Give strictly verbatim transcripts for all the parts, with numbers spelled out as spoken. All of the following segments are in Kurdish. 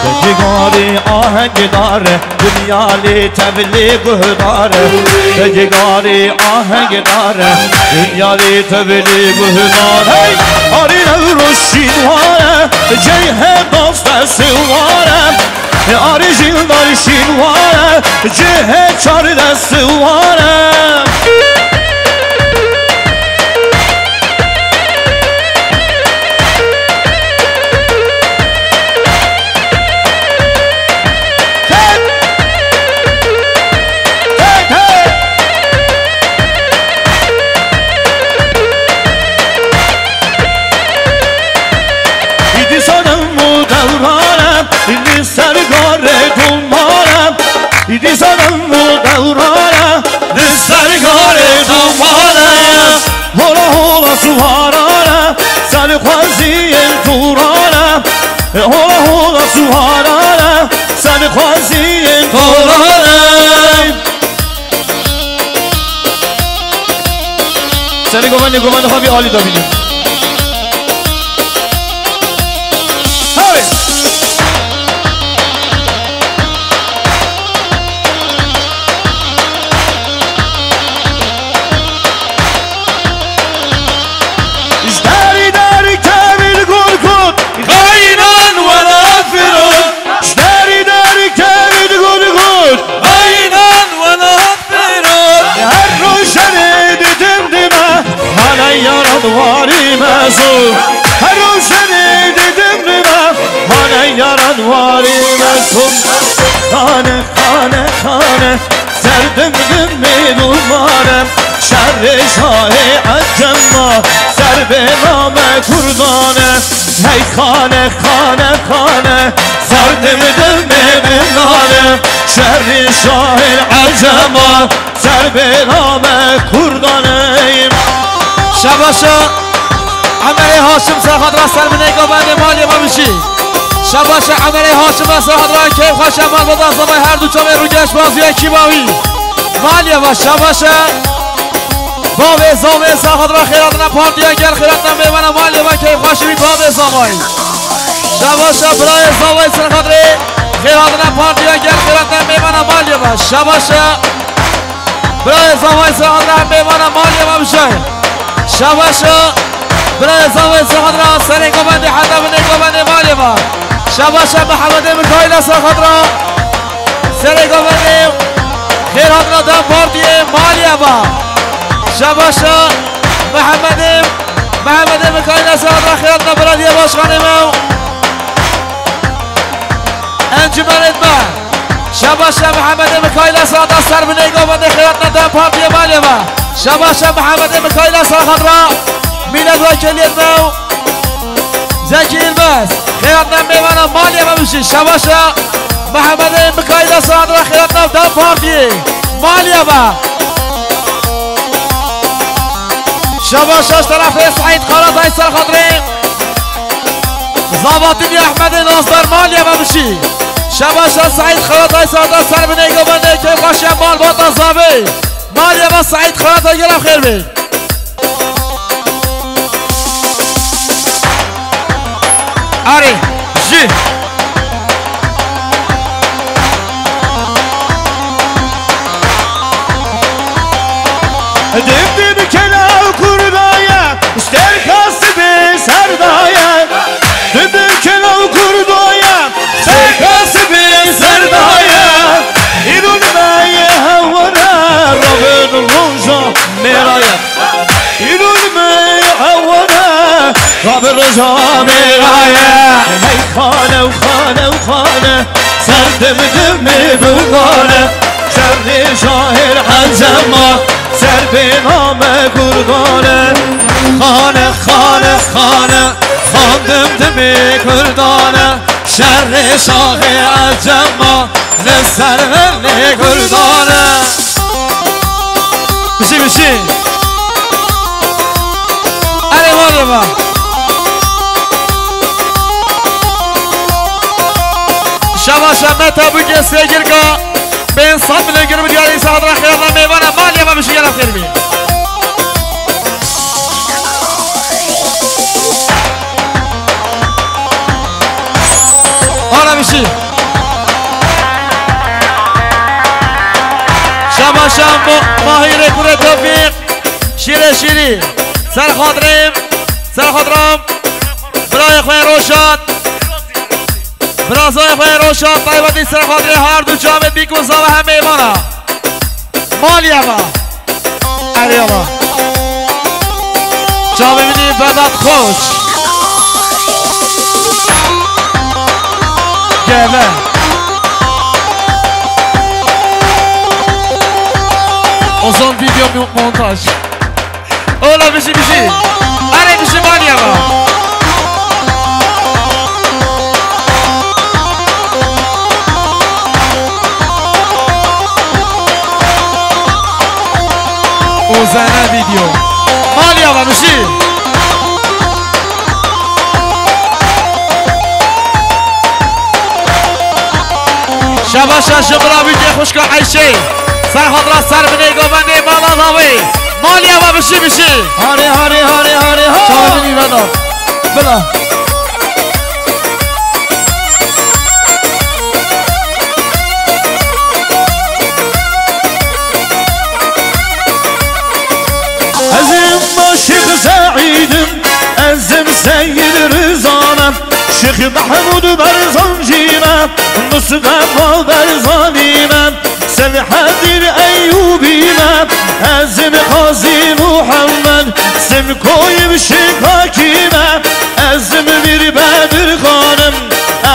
Te cigarê ahengdar e, dinya lê tevlê guhdar e. Te cigarê ahengdar e, dinya lê tevlê guhdar e. Hey! Arî Newroz şînwar e, ceyhe doste siwar e. Arî Jîldar şînwar e, ceyhe çarde siwar e. Îdî sanem û dewran e, li ser garê duman e. Îdî sanem û dewran e, li ser garê duman e. Hola hola suvaran e, serxweziyên turan e. Hola hola suvaran e, serxweziyên turan e. Serê govendê govendê xwe vî alî de bînin. Hey! Ji derî derî kevî li gor got, xayînan wela firot. Ji derî derî kevî li gor got, xayînan wela firot. Her roj şerê didim dime, hane yaran warî me zû. Her roj şerê didim dime, hane yaran warî me zû. Xane, xane, xane. Ser dimdimê duman e, şerê şahê Ecem e, ser bêla me kurdan e. Hey xane, xane, xane, ser dimdimê duman e, şerê şahê Ecem e, ser bêla me kurdan e. Şebaşa Emerê Haşim, serxatira ser binê govendê malê me bijî. Şebaşa Emerê Haşim, serxatira keyfxweşe malbata zavay her du çavê rûgeş baziya kîmawî. Malê me şebaşa. Bavê zavê, serxatira xêratina partiya gel, xêratina mêvana malê me keyfxweşî bî bavê zavay. Şebaşa birayê zavay, serxatirê xêratina partiya gel, xêratina mêvana malê me. Şebaşa. Birayê zavay, serxatira em mêvana malê me bijî. Şebaşa. Birayê zavay, serxatira serê govendê heta binê govendê malê me. Şebaşa Mihemedê Mikaîla, serxatira serê govendê xêr hatina DEM Partiyê malê me. Şebaşa Mihemedê, Mihemedê Mikaîla, serxatira xêr hatina belediye başkanê me. Encûmenê me. Şebaşa Mihemedê Mikaîla, serxatira ser binê govendê xêr hatina DEM Partiyê malê me. Şebaşa Mihemedê Mikaîla, serxatira mîletwekîlê me. Zekî Yilmaz, xêr hatina mêvana malê me bijî. Şebaşa Mihemedê Mikaîla, serxatira xêr hatina DEM Partiyê malê me. Şebaşa ji terefê Seîd Karatay, serxatirê Zavatînî Ehmedê Nasdar malê me bijî. Şebaşa Seîd Karatay, serxatira ser binê govendê keyfxweşiya malbata zavê. Malê me Seîd Karatay, gela xêr bê. Arê, jî. Dim dim kelav kurdaye, sterka sibê serdaye. Dim dim kelav kurdaye, sterka sibê serdaye. Îro li me ye heware, rabin roja mêraye. Îro li me ye heware, rabin roja mêraye. Hey xane û xane û xane, ser dim dimê bigane. Şerê şahêr Ecema, ser bêna me kurdane. Xane, xane, xane, xan dimdimê kurdane. Şerê şahê Ecema, li ser vinê kurdane. Bijî, bijî. Erê malê me. Şebaşa me tabûkê sêgirka. Bên sed milyon girim diyarî, serxatira xêrana mêvana malê me bijî, gela xêr bî. Ana Şî. Şabaşa Mo-, Mahîrê kurê Tofîq. Şîrê şîrî. Ser xatirê. Ser xatira. Birayê xwe Roşat. Birazayê xwe Roşat. Taybetî ser xatirê her du camê bîk û zava hemê vana. Malî eva. Erê eva. Çavê min ê Vedat Koç. Gele. Ozan video mo-, montaj. Ola bijî bijî. Erê bijî Malî eva. Ozana video. Malî eva bijî. Şabaşa ji birabîtê xwişka Eyşê. Ser xatira ser binê govendê mala navê. Malî eva bijî bijî. Harê, harê, harê, harê, ha! Çavê min ê Vedat. Bila. Ez im Şêx Seîd im, ez im Seyid Riza me. Şêx Mehmûd Berzan jî me, Mustafa Berzanî me. Selahedîn Eyûbî me, ez im Qazî Muhammed, Simkoyî Şêkakî me, ez im Mîr Bedir Xan im,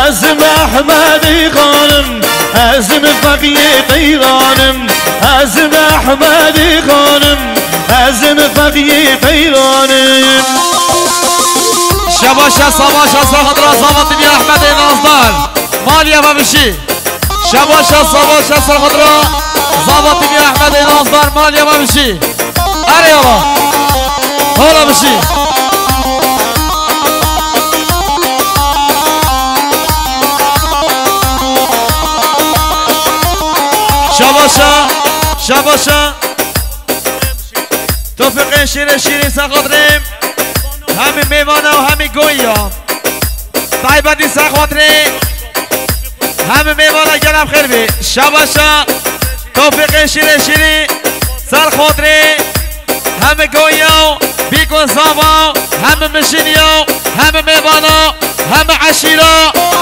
ez im Ehmedî Xan im, ez im Feqiyê Qeyran im, ez im Ehmedî Xan im, ez im Feqiyê Qeyran im. Şebaşa, savaşa, ser xatira Zavatî Mîr Ehmedê Nazdar. Malî eva bijî. Şebaşa, savaşa, ser xatira Zavatî Mîr Ehmedê Nazdar, Malî eva bijî. Erê eva. Hola bijî. Şebaşa, şebaşa. Tofîqê şîrê şîrî ser xatirê hemî mêvana û hemî goya. Taybetî ser xatirê hemî mêvana gelem xêr bî. Şebaşa Tofîqê şîrê şîrî ser xatirê hemî goya û bîk û zava û hemî mijîniya û hemî mêvana. Heme eşîra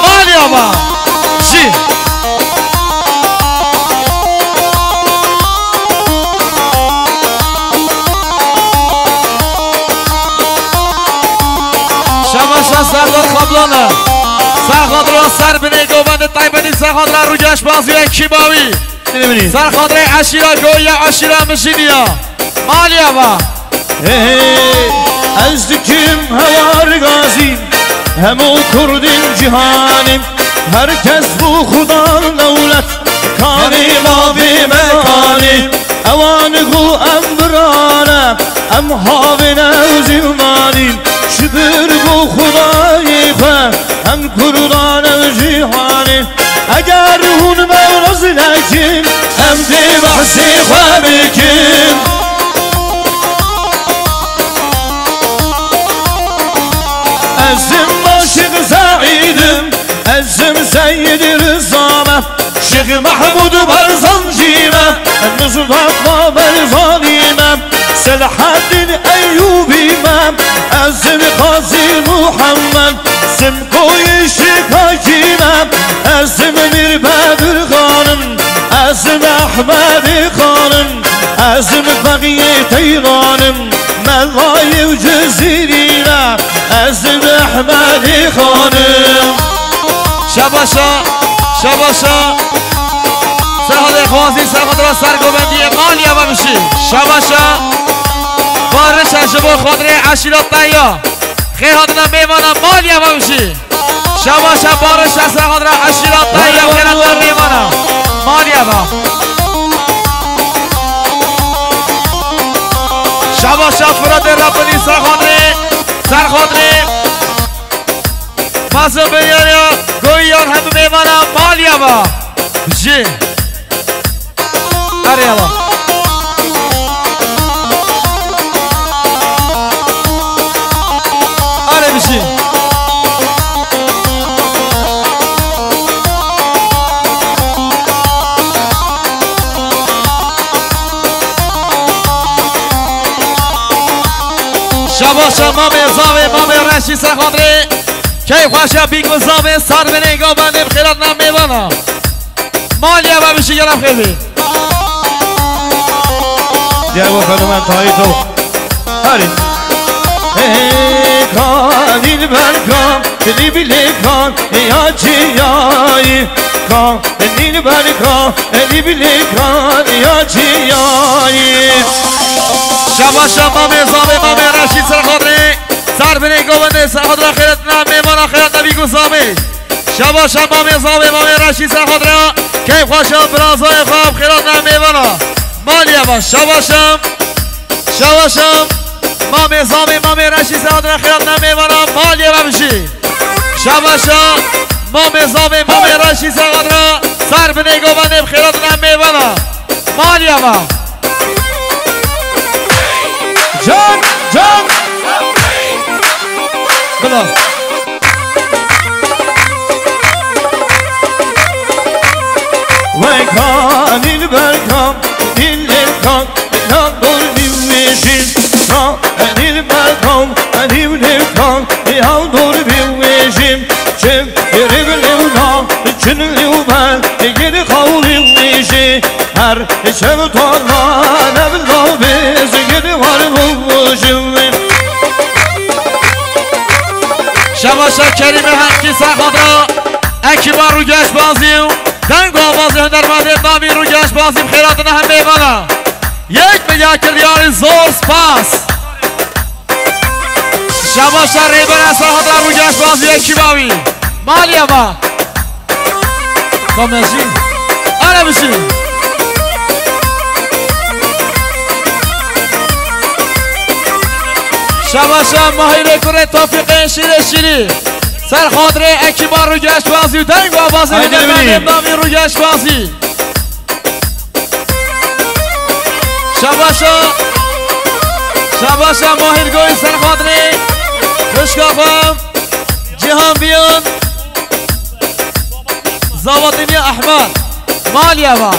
Malî ava. Jî. Şebaşa Serdar Xablana. Ser xatira ser binê govendê taybetî ser xatira Rûgeş Bazî Kîmawî. Ser xatirê eşîra Goya, eşîra Mijîniya. Malî ava. Hey, ez dikim hewar gazî, hemû kurdên cîhanê, her kes bo xudan dewlet, kanê mavê me kanê. Ewan go em birane, em havê ne û zîlmanî, ji ber bo xudayê xwe, em kurdan ew cîhanê. Eger hûn me raz nekin, em dê behsê xwe bikin. Ez im Aşiq Seîd im, ez im Seyid Riza me, Şêx Mehmûd Berzan jî me, Mustafa Berzanî me, Selahaddin Eyyûbî me, ez im Qazî Muhammed, Sim Koyê Şêkakî me, ez im Mîr Bedir Xan im, ez im Ehmedê Xan im, ez im Feqiyê Teyran im, Melayê û Cizîrî me, ez im Ehmedê Xan im. Şebaşa, şebaşa. Sehadê xwazî, sehadra sergovendiyê Malî ava mişî. Şebaşa. Barişa ji bo xatirê eşîra te ya. Xêr hatina mêvana Malî ava mişî. Şebaşa Barişa ser xatira eşîra te ya, xêr hatina mêvana Malî ava. Şebaşa Firatê Rebinî ser xatirê, ser xatirê. Mazo Biryarya Goyan hemû mêvana Malî ava. Jî. Erê ava. Erê bijî. Başa mamê zavê, mamê reşî ser xatirê. Keyf xweşe bîk û zavê, ser binê govendê bi xêrat ne mêvana. Maliye ve bişî gela xêr bê. Gel bakalım ben Tahir Tavuk. Hadi. Ey kan, dilber kan, dilbili kan, ya çiyayî kan, dilber kan, dilbili kan, ya çiyayî. Şabaşa mamê zavê, mamê reşî ser xatirê. Ser binê govendê ser xatira xêret ne mêvana xêret ne bîk û zavê. Şabaşa mamê zavê, mamê reşî ser xatira. Keyf xweşa birazayê xwe bi xêrat ne mêvana. Maliye ve şabaşa. Şabaşa mamê zavê, mamê reşî ser xatira xêrat ne mêvana. Maliye ve bijî. Şabaşa mamê zavê, mamê reşî ser xatira. Ser binê govendê bi xêrat ne mêvana. Maliye ve. Can, can. Bila. Weka dilber kam, dilber kam, ya dur bivêjin. Ka dilber kam, dilber kam, ya dur bivêjin. Çim rivlewna, çin lewben, gir xawlî jî. Her şev tona, nevla biz, gir var bu jim. Şebaşa Kerîme Henkî Sexadra, ekiba Rûgeş Bazî û deng û avazê hunermendê navî Rûgeş Bazî bi xêra tune hemê vana. Yek milyar kiryarî zor spas. Şebaşa Rêber Esra Xadra Rûgeş Bazî ekiba wî. Maliye va. Komejî. Ara bijî. Şebaşa Mahîrê kurê Tofîqê şîrê şîrî. Ser xatirê ekiba Rûgeş Bazî û deng û avazê Haydi hunermendê bibî. Navî Rûgeş Bazî. Şabaşa, şabaşa Mahir Goyî ser xatirê xwişka xwe Cihan Biyan, Zavatîniya Ehmed, Maliye va.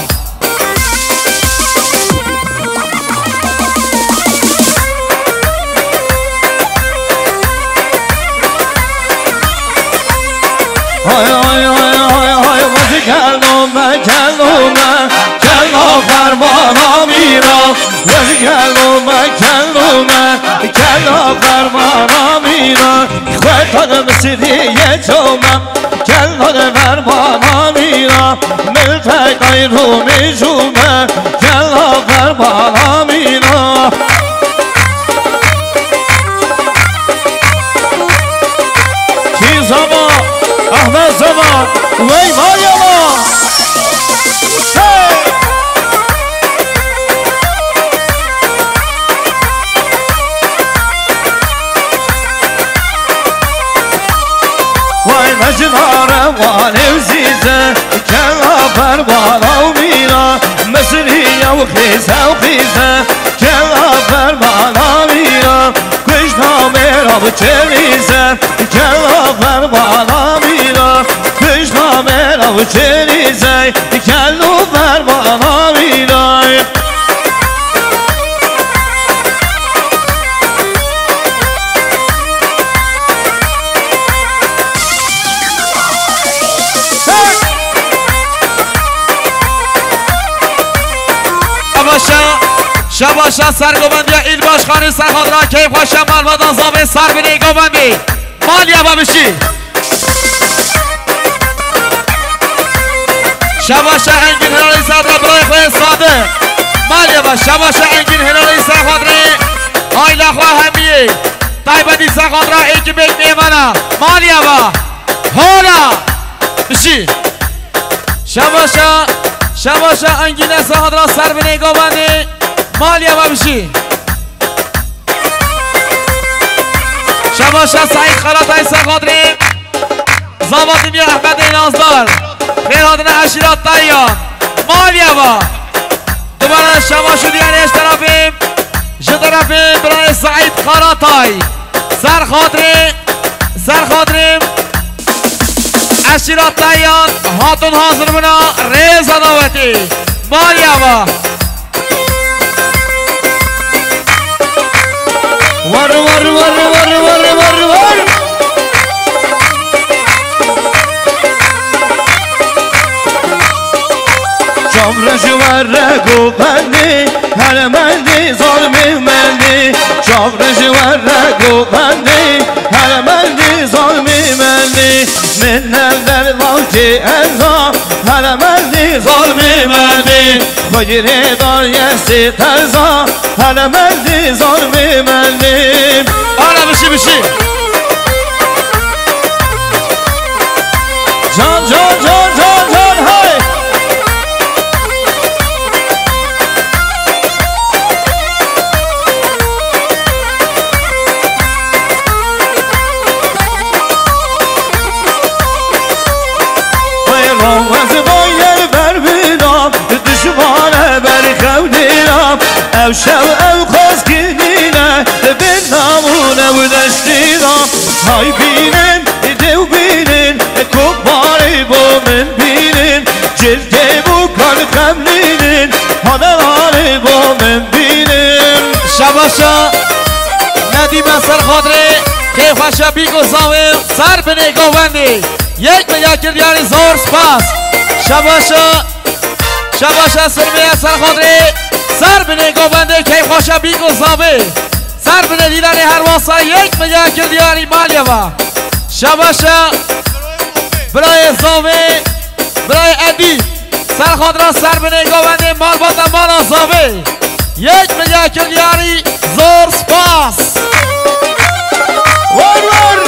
Hay, hay, hay, hay, hay, vaz gelo me, gelo me, gelo fermana mîna. Vaz gelo me, gelo me, gelo fermana mîna. Xwetan misiriye coma, gelo fermana mîna. Milfekay Rumê jûme, gelo fermana mîna. Kî zava, Ahmet zava, wey Meryema. Hey! Vay mecnare wan ew zîze, kela berbala û mîna, Misiriya û xêze û xîze, kela berbala mîna, kujna mêra bi çêlîze, kela berbala mîna, kujna mêra bi çêlîze, kelo berbala mîna. Şebaşa, şebaşa sergovendiya îl başkanî Serxadra keyf xweşe malbatan zavê ser binê govendî. Maliye babişî. Şebaşa Engin Helalî Serxadra birayê xwe Sadiq. Maliye ba, şebaşa Engin Helalî Serxadrê. Ayla xwe hemiyê. Taybetî Serxadra ekibek mêvana. Maliye ba. Hola. Bişî. Şebaşa, şebaşa Engîne Sehadra ser binê govendê. Maliye ve bişî. Şebaşa Saîd Karatay Sehadrê. Zava Dinya Ehmedê Nazdar. Xêr hatine eşîra Tayyan. Maliye ve. Dubare şebaş û diyanê ji terefê, ji terefê birayê Saîd Karatay. Ser xatirê, ser xatirê eşîra Tayyan hatin hazir bûna rêza dawetê. Maliye ve. War, war, war, Çav ji we re govendê, here mendê zalmê mendê. Çav ji we re govendê, here mendê zalmê mendê. Min ne dervakê erza, here mendê zalmê mendê. Xwe girê daye sê terza, here mendê zalmê mendê. Ana bişî, bişî. Can, can, can, can, can, hey! Wê rawez bayer ber bîra, dijmane ber xewnîra. Ev şev ev xwez kinîne, bin namûne û deştîra. Hay bînin, Dêw bînin, ku barê bo min bînin, cilkê bû kan xem nînin, hane hane bo min bînin. Şabaşa, Nedîme ser xatirê, keyfxweşa bîk û zavê, ser binê govendê. Yek milya kir diyarî zor spas. Şabaşa, şabaşa sirmeye ser xatirê, ser binê govendê, keyfxweşa bîk û zavê. Ser binê dîlanê her wasa yek milya kir diyarî maliye va. Şabaşa birayê zavê, birayê Edî. Ser xatira ser binê govendê malbata mala zavê. Yek milya kir diyarî zor spas. War war.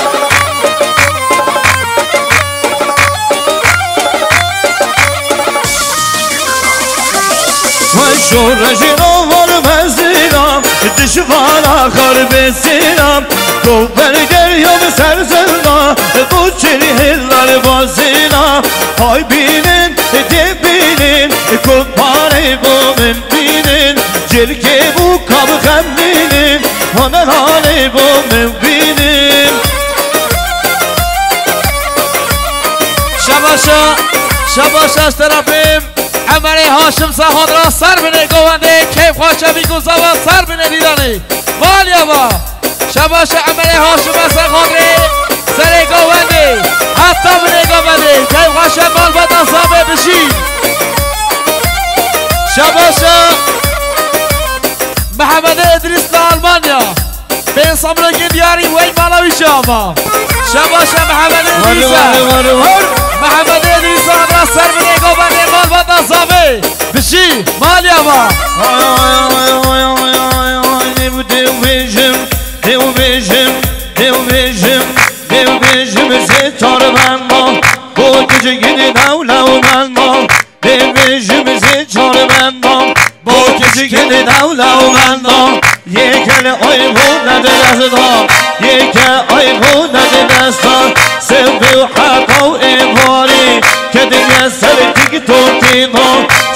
Weşo rejîno var mezîna, dişvana xarbê sîna. Ku belger yom ser zilna, bu çil hillar bazîna. Hay bînin, dê bînin, ku parê bo min bînin. Cilkê bû kam xem nînin, hane hane bo min bînin. Şabaşa, şabaşa ji terefê Emerê Haşim Sehadra ser binê govendê, keyfxweşa bîk û zava ser binê dîlanê. Maliye va. Şabaşa Emerê Haşim Sehadrê serê govendê. Heta binê govendê, keyfxweşa malbata zavê bijî. Şabaşa Mehemedê Idrîs li Almanya. Pênc samlokên diyarî wey mala wî jî ava. Şabaşa Mehemedê Idrîsa. Mehemedê Idrîsa da ser binê govendê malbata zavê. Bijî, maliye va. Hay, hay, hay, hay, hay, hay, hay, dev, dev bêjim, dev bêjim, dev bêjim, dev bêjim, zê çar benda, bo keçikê dew lew benda. Dibêjim zê çar benda, bo keçikê di dewle û benda. Yeke li ayvû ne di dest da, yeke ayvû ne di dest da. Sivê û heqa û êvarî, kediye ser TikTokê da.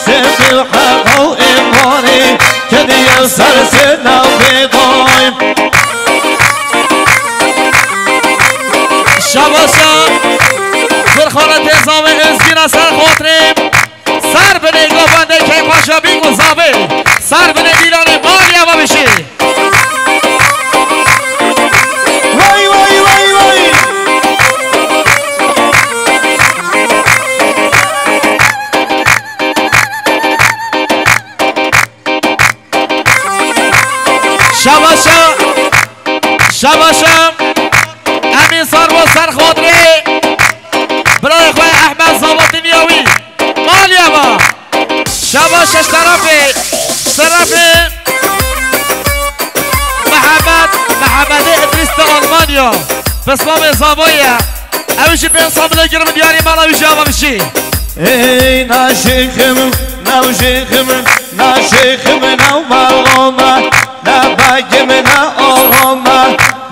Sivê û heqa û êvarî, kediye ser sêna vêday. Şabaşa, Furxana têzavê Özgüna ser xatirê. Ser binê govendê keyfxweşa bîk û zavê. Ser binê dîlanê maliye va bişî. Vay, vay, vay, vay. Şabaşa, şabaşa. Emîn Sarbo ser xatirê birayê xwe Ehmed Zava Dinyawî. Maliye va. Şabaşa ji terefê, ji terefê Mehmet, Mehmetê Idrîs de Almanya. Pismamê Zavoye. Ew jî pênc samlê girim diyarî mala wî jî ava bişî. Ey naşêxim, nawşêxim, naşêxim, naw maloma, nabagim, na oxoma,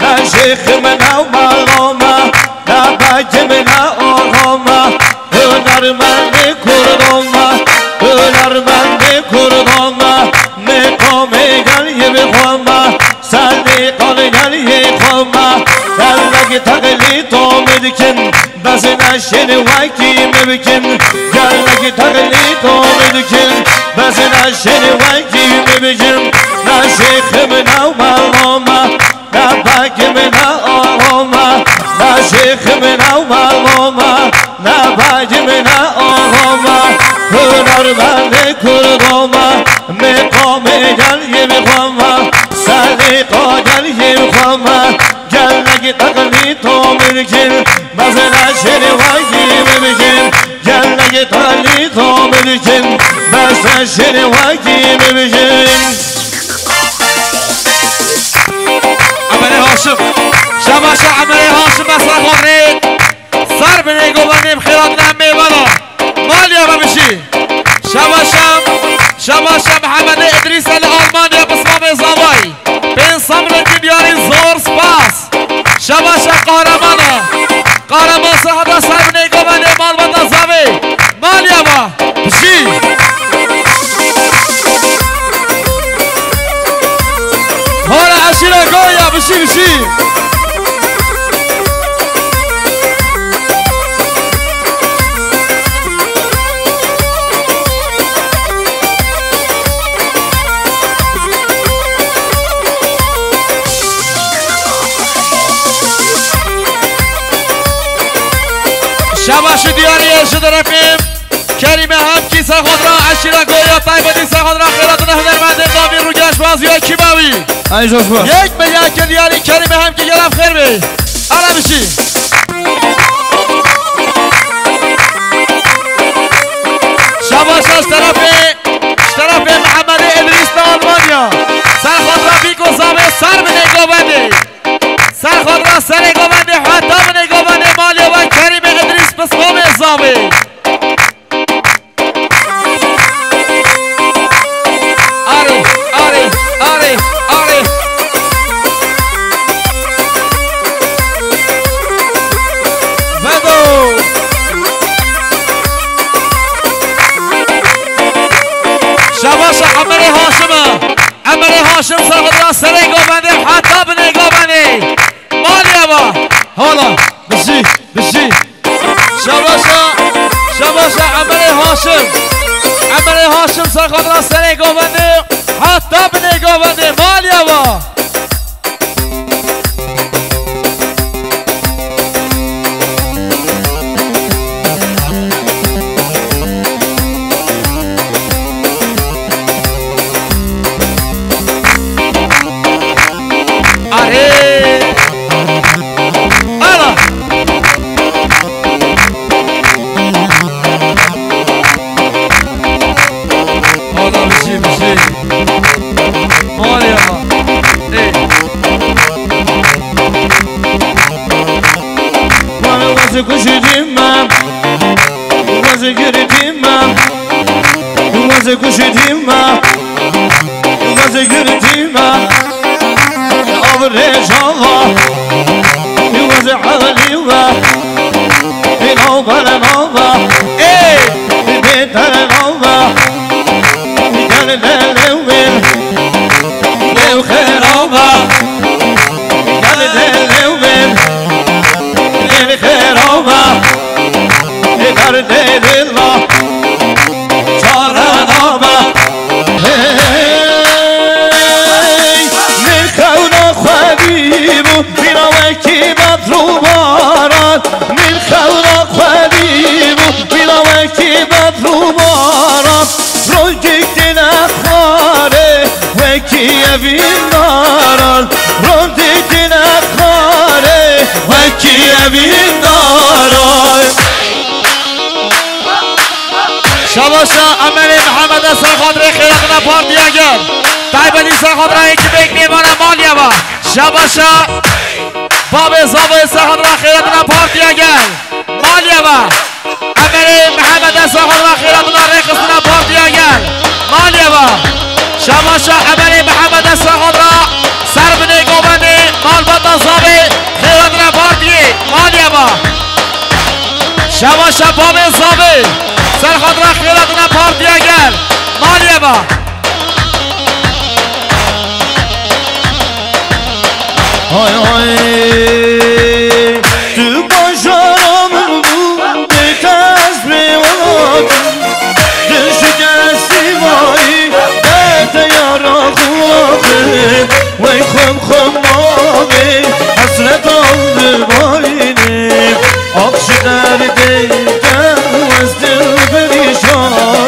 naşêxim, naw maloma, nabagim, na oxoma. Hunermendê Kurd olma, hunermendê Kurd olma, meqamê gel yê bi xwe ma. Serdê qal gel yê xwe ma, gelek teqlîd û milkin, bes neşên wekî me bikin. Gelek teqlîd û milkin, bes neşên wekî me bikin. Naşêxim, naw maloma, nabakim, na oxoma. Naşêxim, naw maloma, nabakim, na oxoma. Hunermendê Kurdo me, mêqamê gel yê xwe me, selîqa gel yê xwe me, gelek teqlîd tomir kin, mezin eşêrê wekî min bikin, gelek teqlîd tomir kin, mezin eşêrê wekî min bikin. Emelê Haşim. Şabaşa Emelê Haşim, mesela xatirê. Ser binê govendê bi xêr hatin em mêvana. Maliya me bijî. Şabaşa, şabaşa Mihemedê Idrîs li Almanya, pismamê zavayî. Pênc samrokî diyarî zor spas. Şabaşa qahramana. Qahraman sahada ser binê govendê malbata zavê. Maliya me bijî. Hora eşîra Goya, bijî, bijî. Şabaşi diyarî ji derefê Kerîme Hemkî, ser xwe dira eşîra Goya, taybetî ser xwe dira xêratine hunermendê navî Rûgeş Baziya Kîmawî. Ay, coşma. Yek milyar ke diyarî Kerîme Hemkî, gel ev xêr bê. Ara bişî. Şabaşa ji terefê, ji terefê Mihemedê Idrîs li Almanya. Ser xwe dira Bîko Zavê, ser binê govendê. Ser xwe dira serê govendê, heta binê govendê, malê we Kerîme Idrîs, pismamê zavê. Arê, arê, arê, arê. Vedo. Şabaşa Emelê Haşim e. Emelê Haşim ser xwe dira serê govendê heta binê govendê. Maliye va. Hala. Bijî, bijî. Şabaşa, şabaşa Emelê Haşim. Emelê Haşim ser xwe dira serê govendê, heta binê govendê, maliye va. Arê! Ala! Ala bijî, bijî. Maliye va. Ê. Wazê kuşî dîme, wazê girî dîme, wazê kuşî dîme, wazê girî dîme, avrê çava, wazê evelî we, nava nava, ê, bê te nava. Gel de lewin, lew xeraba. Gel de lewin, lew xeraba. Derdê dila çare naba. Hey, min xewna xwedî bû, bîra wekî bedr û baran. Min xewna xwedî bû, bîra wekî bedr û baran. Rojik têne xwarê, wekî evîn daran. Rojik têne xwarê, wekî evîn daran. Şabaşa Emelê Mihemedê ser xatirê xêratina partiya gel. Taybetî ser xatira ekîbê mêvana maliye va. Şabaşa Babê Zavê ser xatira xêratina partiya gel. Maliye va. Emelê Mihemedê ser xatira xêratina rêxistina partiya gel. Maliye va. Şabaşa Emelê Mihemedê ser xatira ser binê govendê malbata Zavê xêratina partiyê. Maliye va. Şabaşa Babê Zavê ser xatira xêratina partiya gel. Maliye va. Hay hay, tu bajara min bû, bê te ez pê welat. Din şikestî mayî, bê te yara xwe axê. Wey xwem xwem nabê, hesretan dibayînê. Ax ji derdê te ez dil birîşan.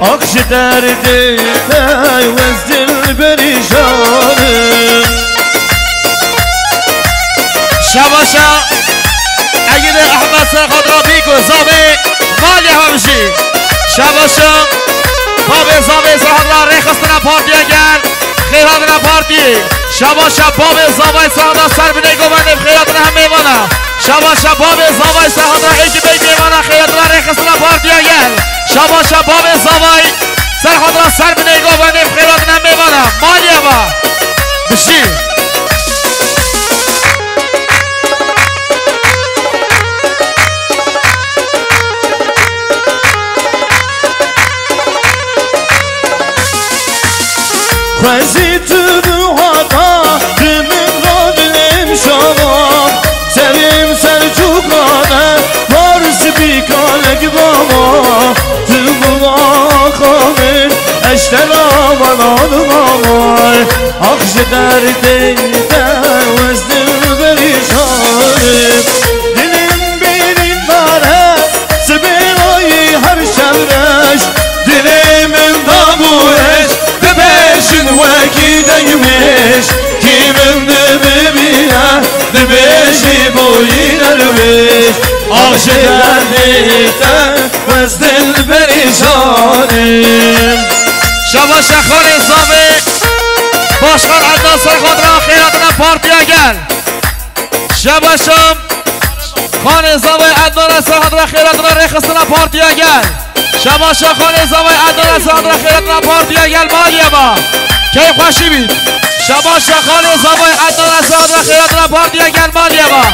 Ax ji derdê te wez dilberî janim. Şabaşa Egîdê Ehmed Serxadra Bîk û Zavê malê hemjî. Şabaşa Babê Zavê Serxadra rêxistina partiya gel. Xêr hatina partiyê. Şabaşa Babê Zavay Serxadra ser binê govendê xêr hatina hem mêvana. Şabaşa Babê Zavay Serxadra êkî bêk mêvana xêr hatina rêxistina partiya gel. Şabaşa Babê Zavay Serxadra ser binê govendê xêr hatina mêvana. Maliye va. Bişî. Xwezî tu bi hata bi min re dilêm şava. Serêm Selçûka me, Fars bî kalek bava. Tu bi axa min, eştera bana dixavay. Ax ji derdê te wez dilberî janim. Dilên bêrîndar e, sibê rayî her şev reş. Dilê min dam û hêj, dibêjin wekî dengmêj. Kî min dibibîne, dibêjî boyî derwêj. Ax ji derdê te, wez dilberî janim. Şabaşa Xalê Zavê, Başkan Ednan Serxadra xêr hatina partiya gel. Şabaşa Xalê Zavê Ednan Serxadra xêr hatina rêxistina partiya gel. Şabaşa Xalê Zavê Ednan Serxadra xêr hatina partiya gel maliye ma. Keyf xweşî bît. Şabaşa Xalê Zavê Ednan Serxadra xêr hatina partiya gel maliye ma.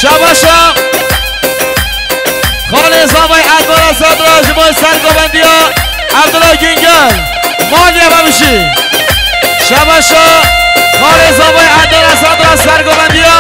Şabaşa Xalê Zavay Edmara Sadra ji bo sergovendiya Abdullah Güngör. Maliye memişî. Şabaşa Xalê Zavay Edmara Sadra sergovendiya